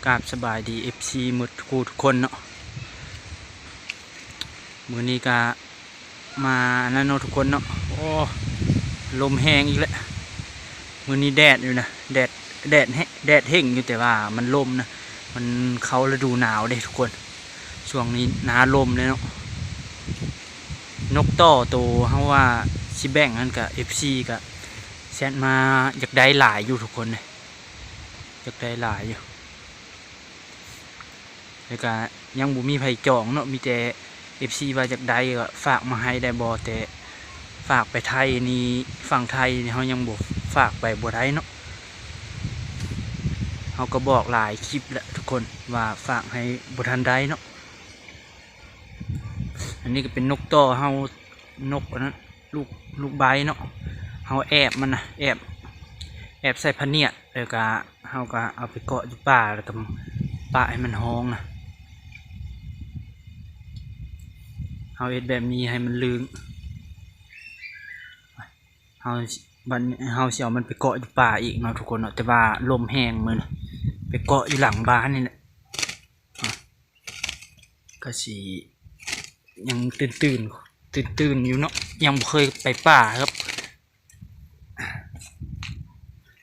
ກາບສະບາຍດີ ເອັຟຊີ ໝົດທຸກຜູ້ທຸກຄົນເນາະ. ມື້ນີ້ກະມາອັນນັ້ນເນາະທຸກຄົນເນາະ. ໂອ້ ລົມແຮງອີກແລ້ວ. ມື້ນີ້ແດດຢູ່ນະ ແດດ ແດດແຮ- ແດດເຮັງຢູ່ ແຕ່ວ່າມັນລົມນະ. ມັນເຂົ້າລະດູໜາວເດ້ທຸກຄົນ. ຊ່ວງນີ້ໜ້າລົມເລີຍເນາະ. ນົກຕໍ່ໂຕເຮົາວ່າຊິແບ່ງຫັ້ນກະ ເອັຟຊີ ກະແຊັດມາ ຢາກໄດ້ຫຼາຍຢູ່ທຸກຄົນເດ້. ຢາກໄດ້ຫຼາຍຢູ່ ແລ້ວກະຍັງບໍ່ມີໃຜຈອງເນາະ. ມີແຕ່ ເອັຟຊີ ວ່າຢາກໄດ້ກະຝາກມາໃຫ້ໄດ້ບໍ່ ແຕ່ຝາກໄປໄທນີ້ ຝັ່ງໄທນີ້ເຮົາຍັງບໍ່ ຝາກໄປບໍ່ໄດ້ເນາະ. ເຮົາກະບອກຫຼາຍຄລິບແລ້ວທຸກຄົນ ວ່າຝາກໃຫ້ບໍ່ທັນໄດ້ເນາະ. ອັນນີ້ກະເປັນນົກຕໍ່ເຮົາ ນົກອັນນັ້ນ ລູກ ລູກໃບເນາະ. ເຮົາແອບມັນນະ ແອບ ແອບໃສ່ພະນຽດ ແລ້ວກະເຮົາກະເອົາໄປເກາະຢູ່ປ່າ ແລ້ວກະປະໃຫ້ມັນຮ້ອງນະ. ເຮົາເຮັດແບບນີ້ໃຫ້ມັນລຶ້ງ. ເຮົາ ບັດນີ້ເຮົາຊິເອົາມັນໄປເກາະຢູ່ປ່າອີກເນາະທຸກຄົນເນາະ. ແຕ່ວ່າລົມແຮງມື້ນີ້ ໄປເກາະຢູ່ຫຼັງບ້ານນີ້ແຫຼະ. ກະຊິຍັງຕື່ນໆ ຕື່ນໆຢູ່ເນາະ ຍັງບໍ່ເຄີຍໄປປ່າຄັບ.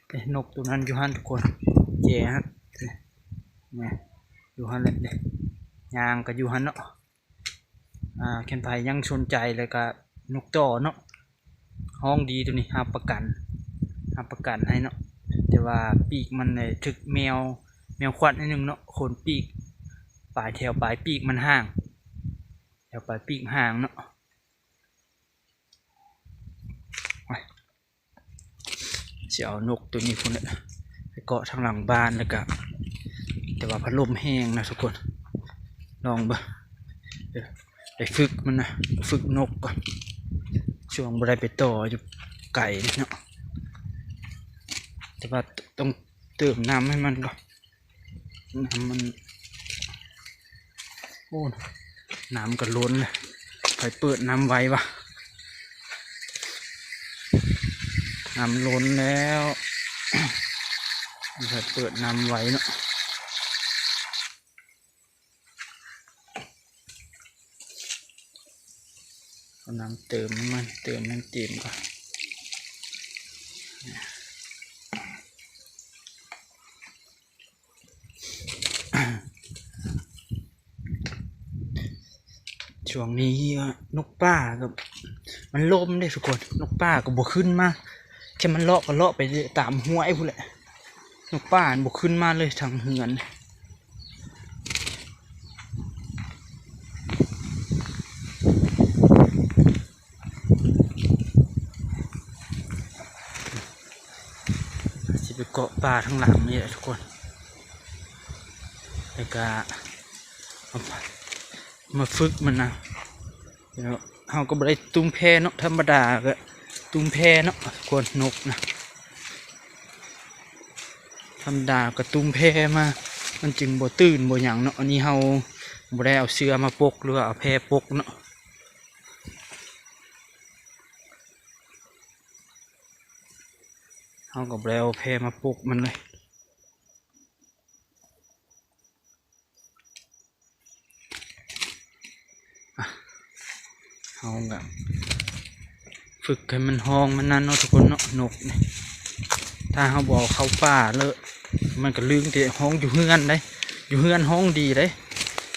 ເອີ ນົກໂຕນັ້ນຢູ່ຫັ້ນທຸກຄົນ ແຈຫັ້ນ ນີ້ ຢູ່ຫັ້ນແຫຼະເດ້ ຍ່າງກະຢູ່ຫັ້ນເນາະ. ອ່າ ຄັນໃຜຍັງສົນໃຈແລ້ວກະນົກຕໍ່ເນາະ. ຮ້ອງດີໂຕນີ້ ຮັບປະກັນ ຮັບປະກັນໃຫ້ເນາະ. ແຕ່ວ່າປີກມັນນີ້ຖືກແມວ ແມວຂວັດໜ້ອຍໜຶ່ງເນາະ ຂົນປີກ ປາຍ ແຖວປາຍປີກມັນຫ່າງ ແຖວປາຍປີກຫ່າງເນາະ. ໂອ້ຍ ຊິເອົານົກໂຕນີ້ພຸ້ນແຫຼະ ໄປເກາະທາງຫຼັງບ້ານ ແລ້ວກະ ແຕ່ວ່າພັດລົມແຮງນະທຸກຄົນ. ລອງເບິ່ງ ໄດ້ຝຶກມັນນະ ຝຶກນົກກ່ອນ ຊ່ວງບໍ່ໄດ້ໄປຕໍ່ຢູ່ໄກເນາະ. ແຕ່ວ່າຕ້ອງເຕີມນ້ຳໃຫ້ມັນກ່ອນ ນ້ຳມັນ ໂອ້ ນ້ຳກະລົ້ນເລີຍ. ໃຜເປີດນ້ຳໄວວະ ນ້ຳລົ້ນແລ້ວ. ໃຜເປີດນ້ຳໄວເນາະ. ເອົານ້ຳເຕີມໃຫ້ມັນ ເຕີມໃຫ້ມັນເຕັມກ່ອນ. ຊ່ວງນີ້ນົກປ່າກະ ມັນລົມເດ້ທຸກຄົນ ນົກປ່າກະບໍ່ຂຶ້ນມາ. ແຄ່ມັນເລາະກະເລາະໄປຕາມຫ້ວຍພຸ້ນແຫຼະ. ນົກປ່າມັນບໍ່ຂຶ້ນມາເລີຍທາງເຮືອນ. ຊິໄປເກາະປ່າທາງຫຼັງນີ້ແຫຼະທຸກຄົນ ແລ້ວກະເອົາມາຝຶກມັນນະ. ແລ້ວເຮົາກະບໍ່ໄດ້ຕຸ້ມແພເນາະ ທຳມະດາກະຕຸ້ມແພເນາະທຸກຄົນ ນົກນະ ທຳມະດາກະຕຸ້ມແພມາ ມັນຈຶ່ງບໍ່ຕື່ນບໍ່ຫຍັງເນາະ. ອັນນີ້ເຮົາບໍ່ໄດ້ເອົາເສື່ອມາປົກ ຫຼືວ່າເອົາແພປົກເນາະ ເຮົາກະບໍ່ໄດ້ເອົາແພມາປົກມັນເລີຍ. ເຮົາກະຝຶກໃຫ້ມັນຮ້ອງມັນນັ້ນເນາະທຸກຄົນເນາະ ນົກນີ້. ຖ້າເຮົາບໍ່ເອົາເຂົ້າປ່າເລີຍ ມັນກະລຶ້ງແຕ່ຮ້ອງຢູ່ເຮືອນເດ້ ຢູ່ເຮືອນຮ້ອງດີເດ້.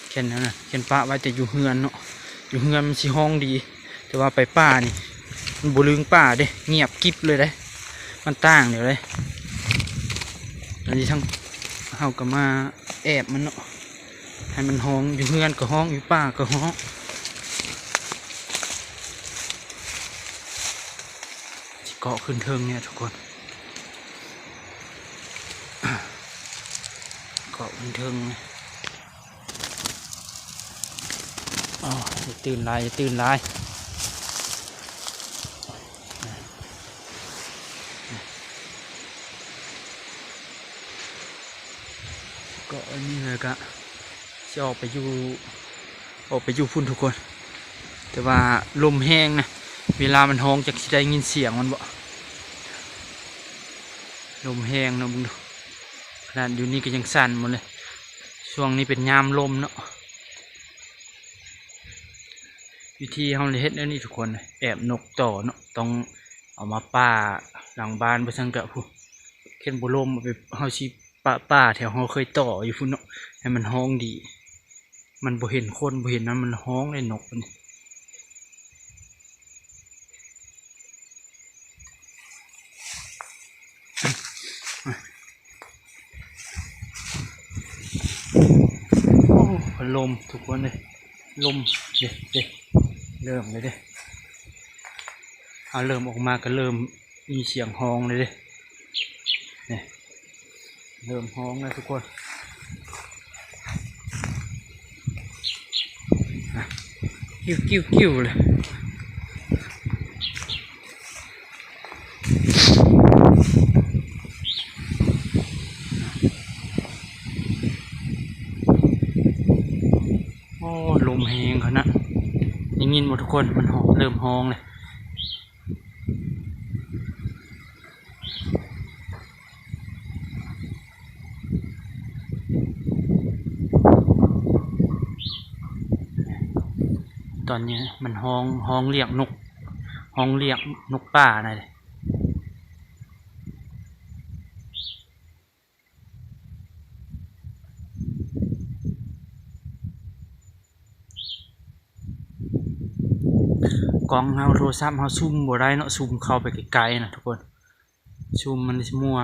ແຄ່ນັ້ນນະ ແຄ່ປະໄວ້ແຕ່ຢູ່ເຮືອນເນາະ ຢູ່ເຮືອນມັນຊິຮ້ອງດີ. ແຕ່ວ່າໄປປ່ານີ້ ມັນບໍ່ລຶ້ງປ່າເດ້ ງຽບກິບເລີຍເດ້ ມັນຕ່າງແລ້ວເດ້. ອັນນີ້ທັງ ເຮົາກະມາແອບມັນເນາະ ໃຫ້ມັນຮ້ອງ ຢູ່ເຮືອນກະຮ້ອງ ຢູ່ປ່າກະຮ້ອງ. ຊິເກາະຂຶ້ນເທິງນີ້ທຸກຄົນ ເກາະຂຶ້ນເທິງນີ້. ອໍ ຢ່າຕື່ນຫຼາຍ ຢ່າຕື່ນຫຼາຍ ເກາະອັນນີ້ແລ້ວກະຊິອອກໄປຢູ່ ອອກໄປຢູ່ພຸ້ນທຸກຄົນ. ແຕ່ວ່າລົມແຮງນະ ເວລາມັນຮ້ອງຈັກຊິໄດ້ຍິນສຽງມັນບໍ່. ລົມແຮງເນາະ ເບິ່ງດູ ຂະໜາດຢູ່ນີ້ກະຍັງສັ່ນໝົດເລີຍ. ຊ່ວງນີ້ເປັນຍາມລົມເນາະ. ວິທີເຮົາເຮັດແນວນີ້ທຸກຄົນ ແອບນົກຕໍ່ເນາະ ຕ້ອງເອົາມາປ້າຫຼັງບ້ານ ບໍ່ຊັ້ນກະ ພຸ້ນ ຄັນບໍ່ລົມ ເຮົາຊິປ້າ ປ້າແຖວເຮົາເຄີຍຕໍ່ຢູ່ພຸ້ນເນາະ ໃຫ້ມັນຮ້ອງດີ. ມັນບໍ່ເຫັນຄົນ ບໍ່ເຫັນຫຍັງ ມັນຮ້ອງເລີຍນົກນີ້. ໂອ້ ລົມທຸກຄົນເອີຍ ລົມເດ້ ເດ້ ເລີ່ມເລີຍເດ້. ເອົາ ເລີ່ມອອກມາກໍເລີ່ມມີສຽງຮ້ອງເລີຍເດ້ ນີ້ ເລີ່ມຮ້ອງແລ້ວທຸກຄົນ ກິ້ວໆໆເລີຍ. ໂອ້ ລົມແຮງຂະໜາດ ໄດ້ຍິນບໍ່ທຸກຄົນ? ມັນຮ້ອງ ເລີ່ມຮ້ອງແລ້ວ. ຕອນນີ້ມັນຮ້ອງ ຮ້ອງລຽກນົກ ຮ້ອງລຽກນົກປ່ານະເດ້. ກ້ອງເຮົາ ໂທລະສັບເຮົາຊູມບໍ່ໄດ້ເນາະ ຊູມເຂົ້າໄປໃກ້ໆນະທຸກຄົນ ຊູມມັນຊິມົວ.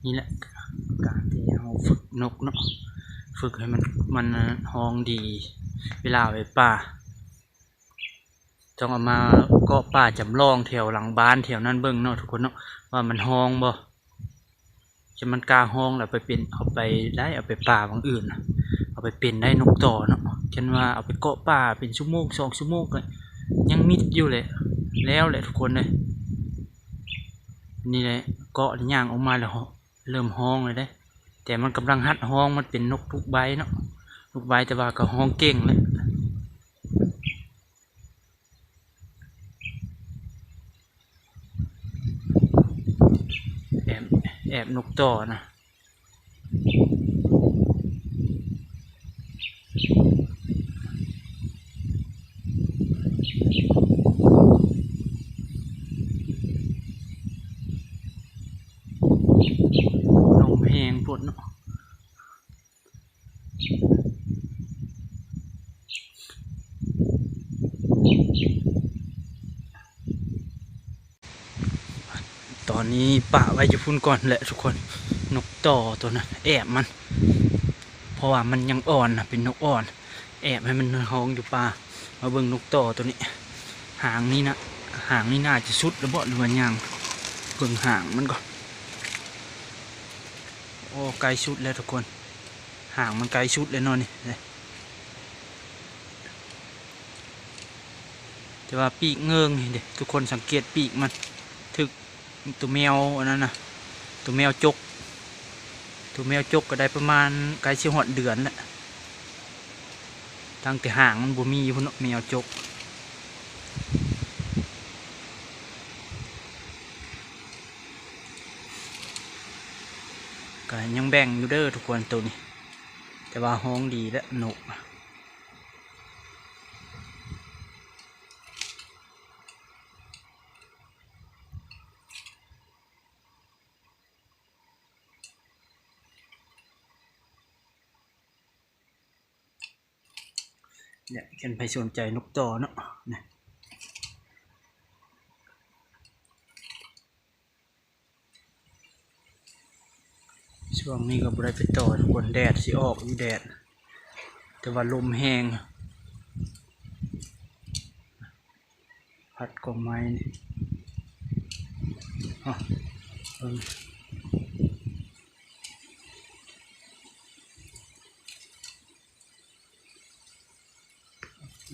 ນີ້ແຫຼະ ການທີ່ເຮົາຝຶກນົກເນາະ ຝຶກໃຫ້ມັນ ມັນຮ້ອງດີ ເວລາໄປປ່າ ຕ້ອງເອົາມາເກາະປ່າຈຳລອງແຖວຫຼັງບ້ານແຖວນັ້ນເບິ່ງເນາະທຸກຄົນເນາະ ວ່າມັນຮ້ອງບໍ່. ຄັນມັນກ້າຮ້ອງແລ້ວໄປເປັນ ເອົາໄປໄດ້ ເອົາໄປປ່າໝ່ອງອື່ນນະ ເອົາໄປເປັນໄດ້ນົກຕໍ່ເນາະ. ຄັນວ່າເອົາໄປເກາະປ່າເປັນຊົ່ວໂມງສອງຊົ່ວໂມງກໍຍັງມິດຢູ່ແຫຼະ ແລ້ວແຫຼະທຸກຄົນເອີຍ. ນີ້ແຫຼະ ເກາະ ຍ່າງອອກມາແລ້ວ ເລີ່ມຮ້ອງແລ້ວເດ້ ແຕ່ມັນກຳລັງຫັດຮ້ອງ ມັນເປັນນົກທຸກໃບເນາະ ທຸກໃບ ແຕ່ວ່າກໍຮ້ອງເກັ່ງແຫຼະ. ແອບ ແອບນົກຕໍ່ນະ. ລົມແຮງໂພດເນາະ. ຕອນນີ້ປະໄວ້ຢູ່ພຸ້ນກ່ອນແຫຼະທຸກຄົນ ນົກຕໍ່ໂຕນັ້ນ ແອບມັນ ເພາະວ່າມັນຍັງອ່ອນນະ ເປັນນົກອ່ອນ ແອບໃຫ້ມັນຮ້ອງຢູ່ປ່າ. ມາເບິ່ງນົກຕໍ່ໂຕນີ້ ຫາງນີ້ນະ ຫາງນີ້ໜ້າຈະສຸດແລ້ວບໍ ຫຼືວ່າຍັງ? ເບິ່ງຫາງມັນກ່ອນ. ໂອ້ ໃກ້ສຸດແລ້ວທຸກຄົນ ຫາງມັນໃກ້ສຸດແລ້ວເນາະນີ້. ແຕ່ວ່າປີກເງິ່ງເດ້ ທຸກຄົນສັງເກດປີກມັນ ຖືກໂຕແມວອັນນັ້ນນະ ໂຕແມວຈົກ ໂຕແມວຈົກກໍໄດ້ປະມານໃກ້ຊິຮອດເດືອນແລ້ວ ຕັ້ງແຕ່ຫາງມັນບໍ່ມີພຸ້ນເນາະ ແມວຈົກ. ກໍຍັງແບ່ງຢູ່ເດີທຸກຄົນໂຕນີ້ ແຕ່ວ່າຮ້ອງດີແຫຼະນົກ. ແລະ ຄັນໃຜສົນໃຈນົກຕໍ່ເນາະ ຊ່ວງນີ້ກໍບໍ່ໄດ້ໄປຕໍ່ທຸກຄົນ ແດດຊິອອກຢູ່ ແດດ ແຕ່ວ່າລົມແຮງ ພັດກອງໄມ້ນີ້ ເນາະ ເບິ່ງ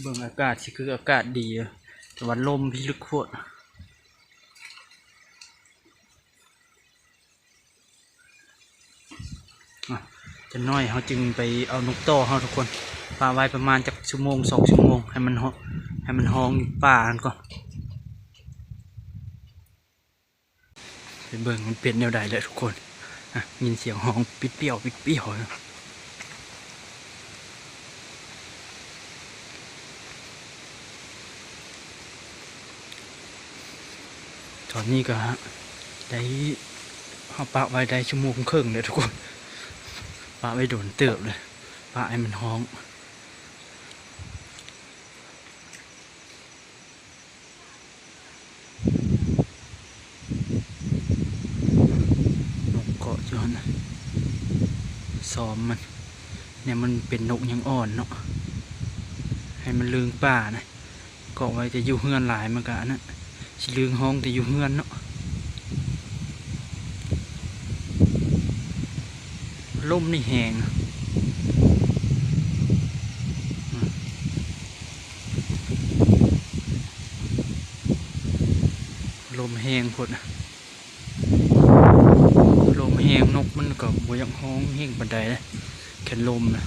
ເບິ່ງອາກາດຊິຄືອາກາດດີຢູ່ ແຕ່ວ່າລົມພິລຶກໂພດ. ອະ ຈັກໜ້ອຍເຮົາຈຶ່ງໄປເອົານົກຕໍ່ເຮົາທຸກຄົນ ປະໄວ້ປະມານຈັກຊົ່ວໂມງສອງຊົ່ວໂມງ ໃຫ້ມັນ ໃຫ້ມັນຮ້ອງຢູ່ປ່າຫັ້ນກ່ອນ. ໄປເບິ່ງມັນເປັນແນວໃດແຫຼະທຸກຄົນ. ອ່ະ ຍິນສຽງຮ້ອງປິດປຽວ ປິດປຽວ. ຕອນນີ້ກໍໄດ້ ເຮົາປະໄວ້ໄດ້ຊົ່ວໂມງເຄິ່ງແລ້ວທຸກຄົນ, ປະໄວ້ດົນເຕີບເລີຍ, ປະໃຫ້ມັນຮ້ອງ. ນົກເກາະຢູ່ຫັ້ນນະ ຊ້ອມມັນ. ແນວມັນເປັນນົກຍັງອ່ອນເນາະ, ໃຫ້ມັນລຶ້ງປ່ານະ. ເກາະໄວ້ແຕ່ຢູ່ເຮືອນຫຼາຍ ມັນກະອັນນັ້ນ ຊິລຶ້ງຮ້ອງແຕ່ຢູ່ເຮືອນເນາະ. ລົມນີ້ແຮງ ລົມແຮງໂພດ. ລົມແຮງ ນົກມັນກໍບໍ່ຢາກຮ້ອງແຮງປານໃດເດ້ ຄັນລົມນະ.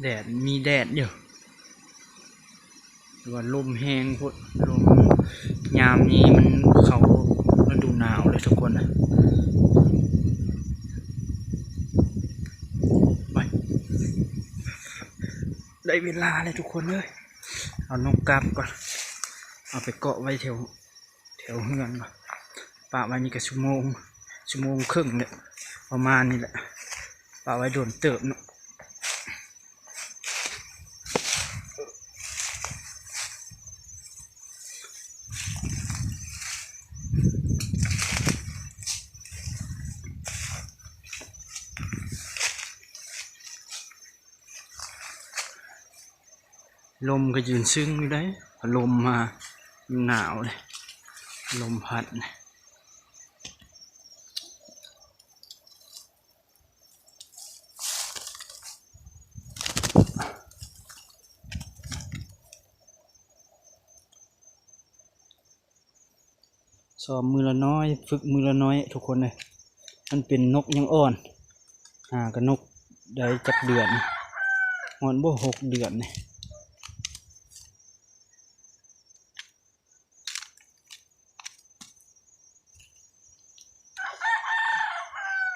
ແດດ ມີແດດຢູ່ ແຕ່ວ່າລົມແຮງໂພດ ລົມ ຍາມນີ້ມັນເຂົ້າລະດູໜາວແລ້ວທຸກຄົນນະ. ໄປ ໄດ້ເວລາແລ້ວທຸກຄົນເອີຍ, ເອົານົກກັບກ່ອນ ເອົາໄປເກາະໄວ້ແຖວ ແຖວເຮືອນ ປະໄວ້ນີ້ກໍຊົ່ວໂມງ ຊົ່ວໂມງເຄິ່ງແຫຼະ ປະມານນີ້ແຫຼະ, ປະໄວ້ດົນເຕີບເນາະ. ລົມກໍເຢັນຊຶ້ງຢູ່ໃດ໋ ພັດລົມມາ ມັນໜາວເດ້ ລົມພັດ. ຊ້ອມມື້ລະໜ້ອຍ ຝຶກມື້ລະໜ້ອຍທຸກຄົນເອີຍ. ມັນເປັນນົກຍັງອ່ອນ ຫາກະນົກໄດ້ຈັກເດືອນ ຮອດບໍ່ ຫົກເດືອນນີ້.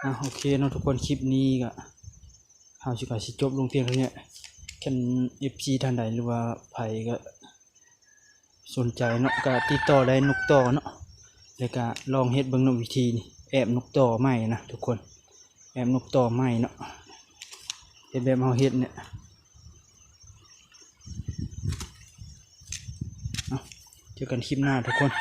ອ່ະ ໂອເຄເນາະທຸກຄົນ ຄລິບນີ້ກະ ເຮົາຊິ ກະຊິຈົບລົງພຽງເທົ່ານີ້. ຄັນເອັຟຊີທ່ານໃດ ຫຼືວ່າໃຜກະສົນໃຈເນາະ ກະຕິດຕໍ່ໄດ້ນົກຕໍ່ເນາະ, ແລ້ວກະລອງເຮັດເບິ່ງເນາະ ວິທີນີ້ ແອບນົກຕໍ່ໃໝ່ນະທຸກຄົນ. ແອບນົກຕໍ່ໃໝ່ເນາະ ເຮັດແບບເຮົາເຮັດນີ້. ເອົາ ເຈີກັນຄລິບໜ້າທຸກຄົນ.